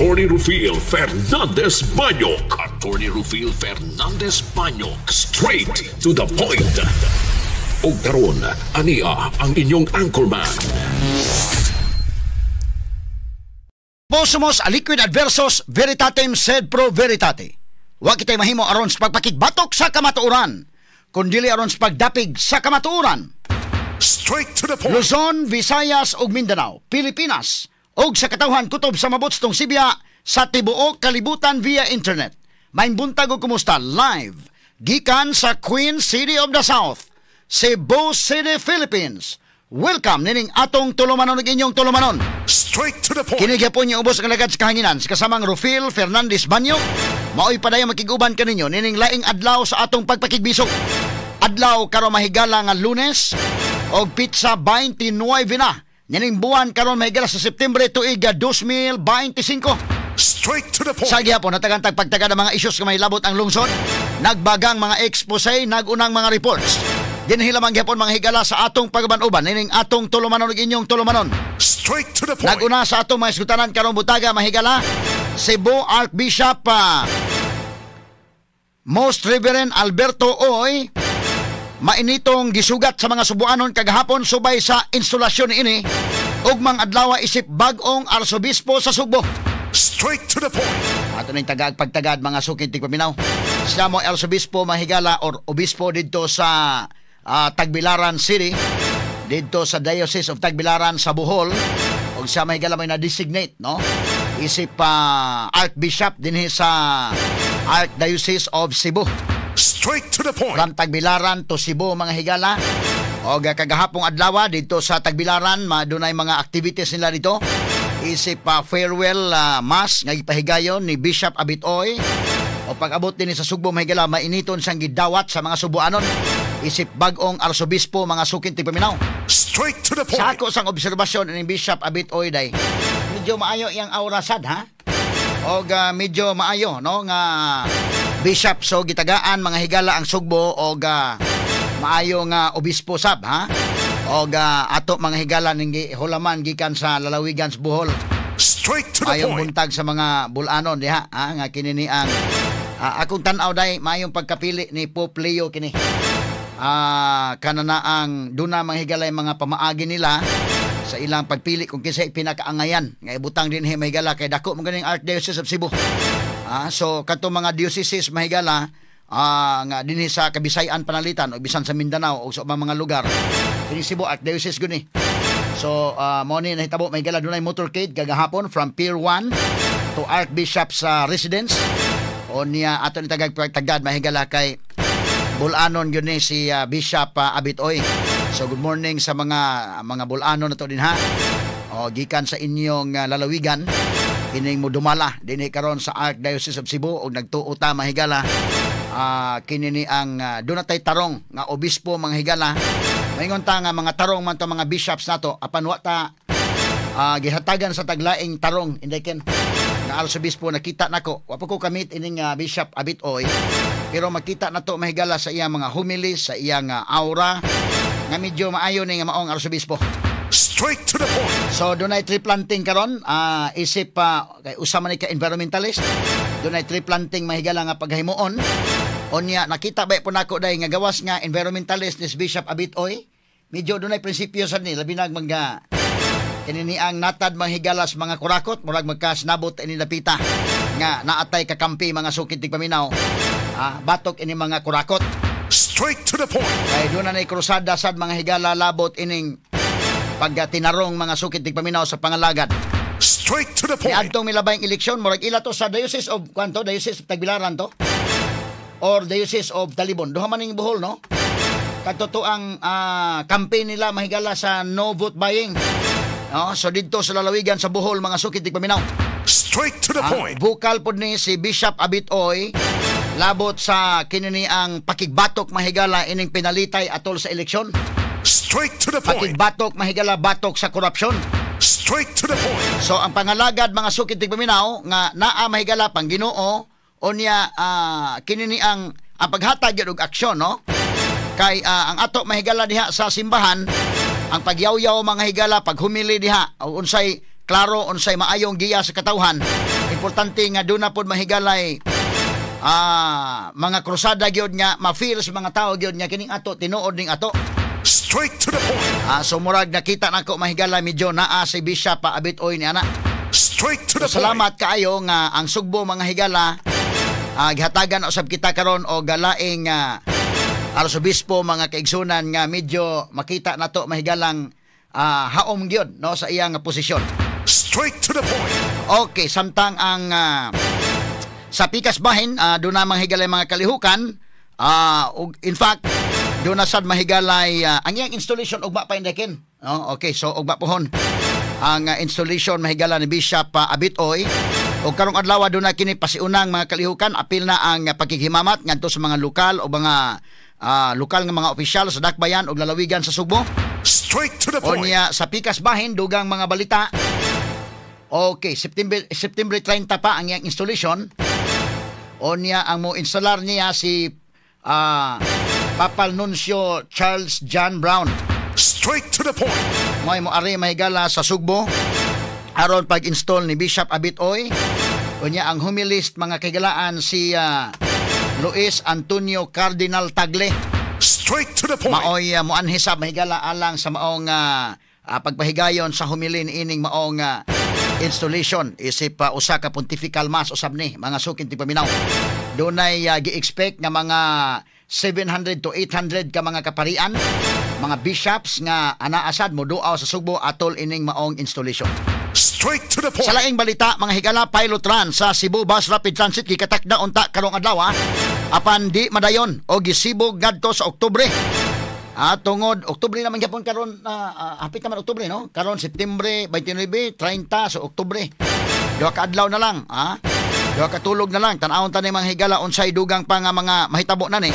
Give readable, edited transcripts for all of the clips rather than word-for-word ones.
Attorney Rufil Fernandez Banyok. Attorney Rufil Fernandez Banyok. Straight to the point. Og karon, ania ang inyong anchorman. Posumos aliquid adversos veritatem sed pro veritate. Wa kitay mahimo aron sa pagpakigbatok sa kamatuoran, kundili aron sa pagdapig sa kamatuoran. Straight to the point. Luzon, Visayas ug Mindanao, Pilipinas ug sa katawhan kutob sa mabutstong Sibya sa tibuok kalibutan via internet. Maayong buntag ug kumusta live gikan sa Queen City of the South, Cebu City, Philippines. Welcome nining atong tulumanon ug inyong tulumanon. Straight to the point. Kini gyapon niya ubos ang alagad sa kahanginan sa kasamang Rufil Fernandez Banyo. Maoy padayon makig-uban kaninyo nining laing adlaw sa atong pagpakigbisog. Adlaw karon mahigala nga Lunes og petsa 29 na nining buwan karon mahigala sa September tuig 2025. Straight to the point. Sa gihapon natagantag pagtaga ng mga isyus nga mahilabot ang lungsod, nagbagang mga expose, nagunang mga reports. Dinhi lamang gihapon mga higala sa atong pagaban-uban nining atong tulumanon ug inyong tulumanon. Straight to the point. Naguna sa atong mga isgutanan karong butaga mahigala, Cebu Archbishop Most Reverend Alberto Oy mainitong gisugat sa mga Subuanon kagahapon subay sa instalasyon ini ugmang adlaw isip bag-ong arsobispo sa Sugbo. Straight to the point. Ato ning tagag pagtagad mga suking tigpaminaw. Siya mo arsobispo mahigala or obispo didto sa Tagbilaran City, didto sa Diocese of Tagbilaran sa Bohol, ug siya mahigala may na-designate, no? Isip Archbishop dinhi sa Archdiocese of Cebu. Straight to the point. From Tagbilaran to Cebu mga higala. Og kagahapong adlaw dito sa Tagbilaran, madunay mga activities nila dito. Isip farewell mass nga gipahigayon ni Bishop Abitoy. O pag-abot din sa Sugbo mahigala, mainiton siyang gidawat sa mga Subuanon. Isip bag-ong arsobispo mga suking tigpaminaw. Straight to the point. Sa ako sang obserbasyon ni Bishop Abitoy day, medyo maayo iyang aura sad ha. Og medyo maayo no nga bishop, so gitagaan mga higala ang Sugbo og maayo nga obispo sab ha. Og ato mga higala ning hulaman gikan sa lalawigan sa Bohol. Straight to the Maayong point. buntag sa mga bulanon diha ha, nga kini ni ang akong tan-aw day maayong pagkapili ni Pope Leo kini. Kanana ang duna mga higala mga pamaagi nila sa ilang pagpili kung kinsay pinakaangayan nga ibutang dinhi mahigala kay dako man ganing Archdiocese of Cebu. So kadto mga dioceses mahigala nga dinhi sa Kabisayan panalitan o bisan sa Mindanao o sa ubang mga lugar. Kini Cebu Archdiocese guni. So mo ni nahitabo mahigala, dunay motorcade kagahapon from Pier 1 to Archbishop's residence. O niya ato ni tagag pagtagad mahigala kay Bulanon yun ni si Bishop Abitoy. So good morning sa mga Bulanon na to din ha. O gikan sa inyong lalawigan kining modumala dinhi karon sa Archdiocese of Cebu og nagtuo ta mahigala kini ni ang doon natay tarong nga obispo mga higala. Maingon ta nga mga tarong man to mga bishops nato apan wa ta gihatagan sa taglaing tarong inday ken nga arsobispo. Nakita nako, wa pa ko kamit ining Bishop Abitoy, pero makita nato mahigala sa iyang mga homilies, sa iyang aura nga medyo maayo ni nga maong arsobispo. Straight to the point. So dunay tree planting karon, isip kay usa man ni ka environmentalist. Dunay tree planting mahigala nga paghimuon. Unya nakita ba po nako day nga gawas nga environmentalist ni Bishop Abitoy, medyo dunay prinsipyo sad ni labi nag mga kini ni ang natad manghigala sa mga kurakot, murag magkasnabot ini lapita nga naatay kakampi mga sukid tigpaminaw. Batok ini mga kurakot. Straight to the point. Kay doon na krusada sad mga higala labot ining pagtinarong mga sukid tigpaminaw sa pangalagad. Straight to the point. Niadtong milabayng eleksyon, murag ila to sa Diocese of kwanto, Diocese of Tagbilaran to or Diocese of Talibon. Duha man ning Bohol, no? Kadto ang campaign nila mahigala sa no vote buying. No? So didto sa lalawigan sa Bohol mga sukid tigpaminaw. Straight to the point. Bukal pod ni si Bishop Abitoy labot sa kinini ang pakigbatok mahigala ining pinalitay atol sa eleksyon. Straight to the point. Pakigbatok mahigala batok sa korupsyon. Straight to the point. So ang pangalagad mga sukid tigpaminaw nga naa mahigala pang Ginoo unya kinini ang paghatag gyud og aksyon, no? Kay ang ato mahigala diha sa simbahan, ang pagyawyaw mga higala, paghumili diha o unsay klaro unsay maayong giya sa katawhan. Importante nga duna pod, mahigalay, mga krusada gyud nga ma-feel sa mga tao gyud nga kining ato tinuod ning ato. Straight to the point. So murag nakita nako, mahigala, medyo naa si Bishop pa Abit Oy ni ana. Straight to the So, salamat kaayo nga ang Sugbo, mga higala, gihatagan usab kita karon og galaing arsobispo, mga kaigsunan, nga medyo makita nato, mahigalang, haom gyud, no, sa iyang posisyon. Straight to the point. Okay, samtang ang sa pikas bahin, doon na manghigalay mga kalihukan, in fact, doon na sad, mahigalay, ang iyang installation ugma pa indekin. No? Okay, so ugma pohon ang installation, mahigala, ni Bishop Abitoy. Ug karong adlaw doon na kini pasiunang mga kalihukan, apil na ang pagkikhimamat ngadto sa mga lokal o mga lokal nga mga opisyal sa dakbayan ug lalawigan sa Sugbo. Straight to the point. Unya sa pikas bahin dugang mga balita. Okay, September 30 pa ang iyang installation. Unya ang mo instalar niya si Papal Nuncio Charles John Brown. Straight to the point. Mo'y mo ari, mahigala, sa Sugbo aron pag-install ni Bishop Abitoy. Unya ang homilist, mga kahigalaan, si Luis Antonio Cardinal Tagle. Straight to the point. Maoy muanhi sab, mahigala, alang sa maong pagpahigayon sa homily ining maong installation isip usa ka pontifical mass usab ni, mga suking tigpaminaw. Dunay gi-expect nga mga 700 to 800 ka mga kaparian, mga bishops nga anaasad mo duaw sa Sugbo atol ining maong installation. Straight to the point. Sa laing balita, mga higala, pilot run sa Cebu Bus Rapid Transit gikatakda unta karong adlaw, apan di madayon o gisibog ngadto sa Oktubre. Tungod Oktubre naman gyapon karon, hapit naman Oktubre, no? Karon September 29, 30, sa Oktubre. 2 ka adlaw na lang, ha? 2 ka tulog na lang. Tan-awon ta ni, mga higala, unsay dugang pa nga mga mahitabo na ni.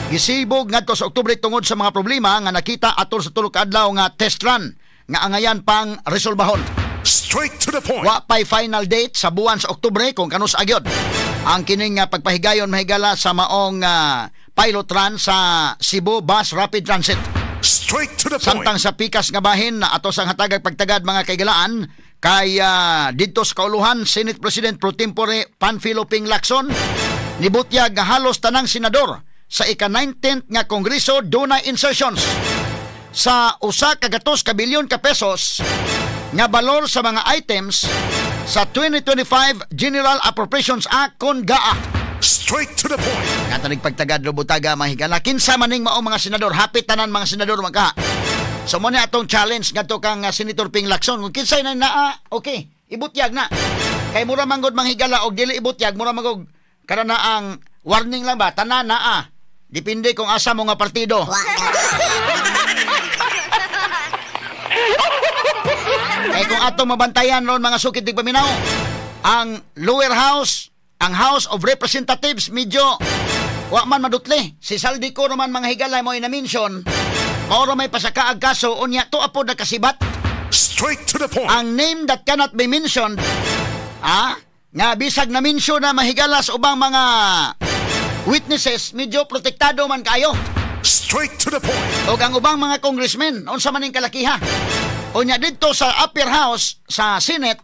Gisibog ngadto sa Oktubre tungod sa mga problema nga nakita atol sa 3 ka adlaw nga test run nga angayan pang resolbahon. Straight to the point. Wa pay final date sa buwan sa Oktubre kung kanus agyod ang kining nga pagpahigayon, mahigala, sa maong pilot run sa Cebu Bus Rapid Transit. Straight to the point. Samtang sa pikas nga bahin na ato sang hatagag pagtagad, mga kaigalaan, kay didto sa kauluhan, Senate President pro tempore Panfilo Ping Lacson nibutyag nga halos tanang senador sa ika-19th nga kongreso dunay insertions sa 100 ka bilyon ka pesos nga balor sa mga items sa 2025 General Appropriations Act kon GAA. Straight to the point. Nga tanig pagtagad butaga, mahigala, kinsa maning mao mga senador? Hapit tanan mga senador magka. So mo ni atong challenge ngadto kang Senator Ping Lacson, kung kinsay na naa, okay, ibutyag na. Kay mura manggod, manghigala, og dili ibutyag, mura manggod kada na ang warning lang ba, tanan naa. Depende kung asa mo nga partido. Kay kung atong mabantayan ron, mga sukit paminaw, ang lower house, ang House of Representatives, medyo wa man madutli. Si Zaldy Co naman, mga higala, mo na-mention. Mao ra may pasakaag kaso, unya to apod nakasibat. Straight to the point. Ang name that cannot be mentioned, nga bisag na mention na, mahigala, sa ubang mga witnesses, medyo protektado man kayo. Straight to the point. O ang ubang mga congressmen, unsa man ning kalakiha. Unya didto sa upper house, sa Senate,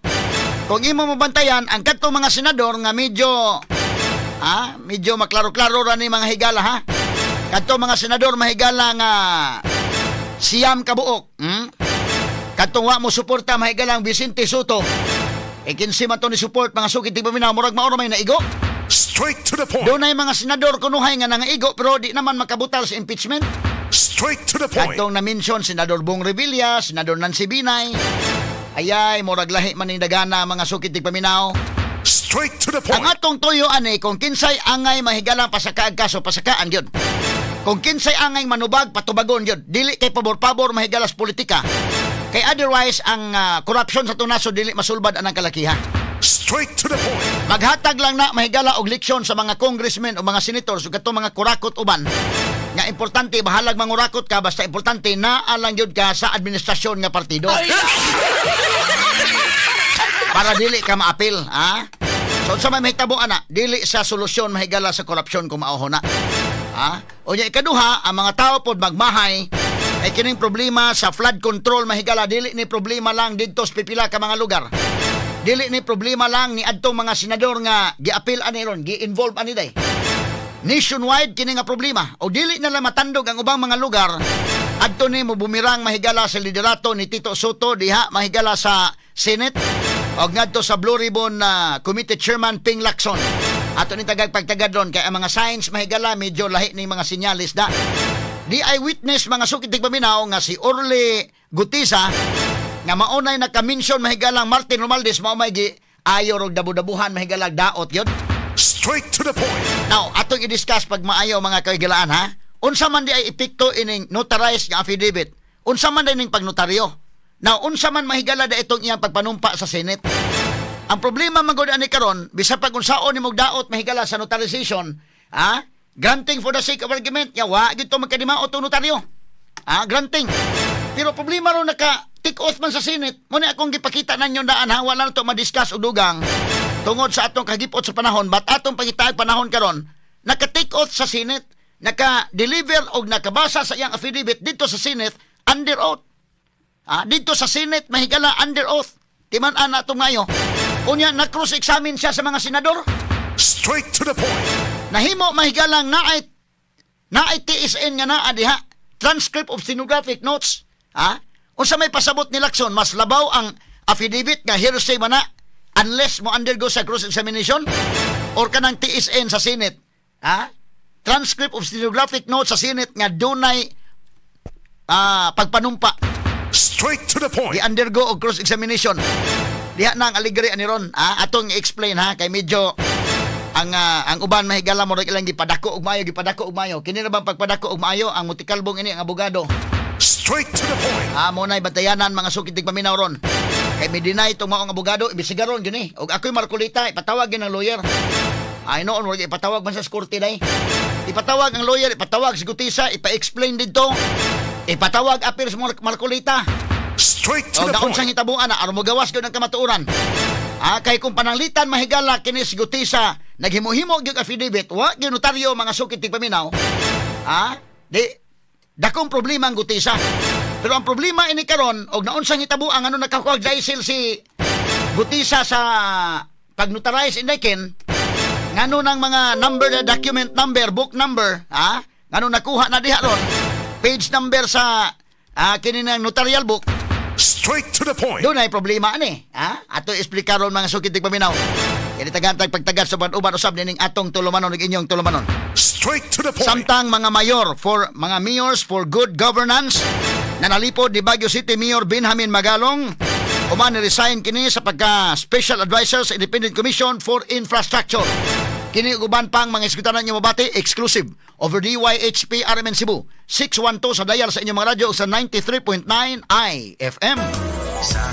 kung imo mabantayan ang kadtong mga senador nga medyo maklaro-klaro ra ni, mga higala, ha. Kadtong mga senador, mahigala, nga 9 ka buok? Kadtong wa mo suporta, mahigala, ang Vicente Sotto. E 15 man to ni support, mga sukit paminaw, murag mao ra may naigo. Straight to the point. Dunay mga senador kunuhay nga nangaigo pero di naman makabutal sa impeachment. Straight to the point. Kadtong na-mention, Senador Bong Revilla, Senador Nancy Binay. Ayay, murag lahi man ning dagana, mga sukit paminaw. Straight to the point. Ang atong tuyo ani, kung kinsay angay, mahigalang, pasakaag kaso, pasakaan gyud. Kung kinsay angay manubag, patubagon gyud. Dili kay pabor-pabor, mahigalas, politika. Kay otherwise ang corruption sa tunaso dili masulbad anang kalakiha. Straight to the point. Maghatag lang na, mahigala, og leksyon sa mga congressmen o mga senators ug katong mga kurakot uban. Nga importante bahalag mangurakot ka, basta importante naa lang gyud ka sa administrasyon nga partido. Para dili ka maapil, ha? So unsa may mahitabo ana, dili sa solusyon, mahigala, sa korupsyon kung mao na. Ha? Unya ikaduha, ang mga tao pod magmahay Ay kining problema sa flood control, mahigala, dili ni problema lang didto sa pipila ka mga lugar. Dili ni problema lang ni adtong mga senador nga giapil ani ron, gi-involve ani day. Nationwide kini nga problema. O dili na lang matandog ang ubang mga lugar, adto ni mo bumirang, mahigala, sa liderato ni Tito Sotto diha, mahigala, sa Senate og ngadto sa Blue Ribbon na Committee Chairman Ping Lacson. Ato ni tagag pagtagad ron kay ang mga signs, mahigala, medyo lahi ni mga sinyalis da. Di eyewitness, mga sukit tigpaminaw, nga si Orly Guteza nga maunay naka-mention, mahigalang Martin Romualdez, mao may gi ayo rog dabu-dabuhan, mahigala, daot yun. Straight to the point. Now, atong i-discuss pag maayo, mga kahigalaan, ha. Unsa man di ay epekto ining notarized nga affidavit? Unsa man di ning pagnotaryo? Now, unsa man, mahigala, da itong iyang pagpanumpa sa Senate? Ang problema man gud ani karon, bisan pag unsaon nimo daot, mahigala, sa notarization, ha? Granting for the sake of argument, ya wa gyud to magkadimaot tong notaryo. Ah, granting. Pero problema ron, naka take oath man sa Senate. Mo ni akong gipakita ninyo daan, ha, wala na to ma-discuss og dugang tungod sa atong kagipot sa panahon, but atong pangitaag panahon karon, naka take oath sa Senate, naka-deliver og nakabasa sa iyang affidavit dito sa Senate under oath. Ah, dito sa Senate, mahigala, under oath. Timan-an na itong ngayo. Unya, na-cross-examine siya sa mga senador. Straight to the point. Nahimo, mahigalang, naay TSN nga naa diha. Transcript of stenographic notes. Ha? Unsa may pasabot ni Lacson, mas labaw ang affidavit nga hearsay man na unless mo undergo sa cross-examination or kanang TSN sa Senate. Ha? Transcript of stenographic notes sa Senate nga dunay pagpanumpa. Straight to the point. Di undergo og cross-examination. Diha na ang aligre ani ron. Ah, atong i-explain, ha, kay medyo ang uban, mahigala, mo ilang gipadako og maayo, gipadako og maayo. Kini ra bang pagpadako og maayo ang mutikalbong ini ang abogado? Straight to the point. Ah, mo na'y batayanan, mga sukit paminaw ron. Kay mi deny itong maong abogado, imbestigaron gyud ni. Og ako'y Marcoleta, ipatawag gyud ang lawyer. Ay noon, wala ipatawag man sa korte day. Ipatawag ang lawyer, ipatawag si Guteza, ipa-explain dito. Ipatawag apir sa Marcoleta. Straight to O the daon point. Sang hitabuan na aron mogawas gyud ang kamatuoran. Ah, kay kung pananglitan, mahigala, kini si Guteza naghimo-himo gyud affidavit, wa gyud notaryo, mga sukit tigpaminaw. Ah, di dakong problema ang Guteza. Pero ang problema ini karon og naunsang hitabuan, ano nakakuha dahil si Guteza sa pagnotarize inday ken ngano ng mga number na document number, book number, ha? Ngano nakuha na diha ron, page number sa kini ng notarial book. Straight to the point. Doon ay problema ani. Ha? Ato explicar ron, mga sukit paminaw. Kaya tagantag pagtagad sa uban usab nining atong tulumanon ug inyong tulumanon. Straight to the point. Samtang mga mayors for good governance na nalipod ni Baguio City Mayor Benjamin Magalong, human ni resign kini sa pagka Special Advisor sa Independent Commission for Infrastructure. Kini ug uban pang mga iskutanan niyo mabati exclusive over DYHP RMN Cebu 612 sa dial sa inyong mga radyo sa 93.9 IFM. Sa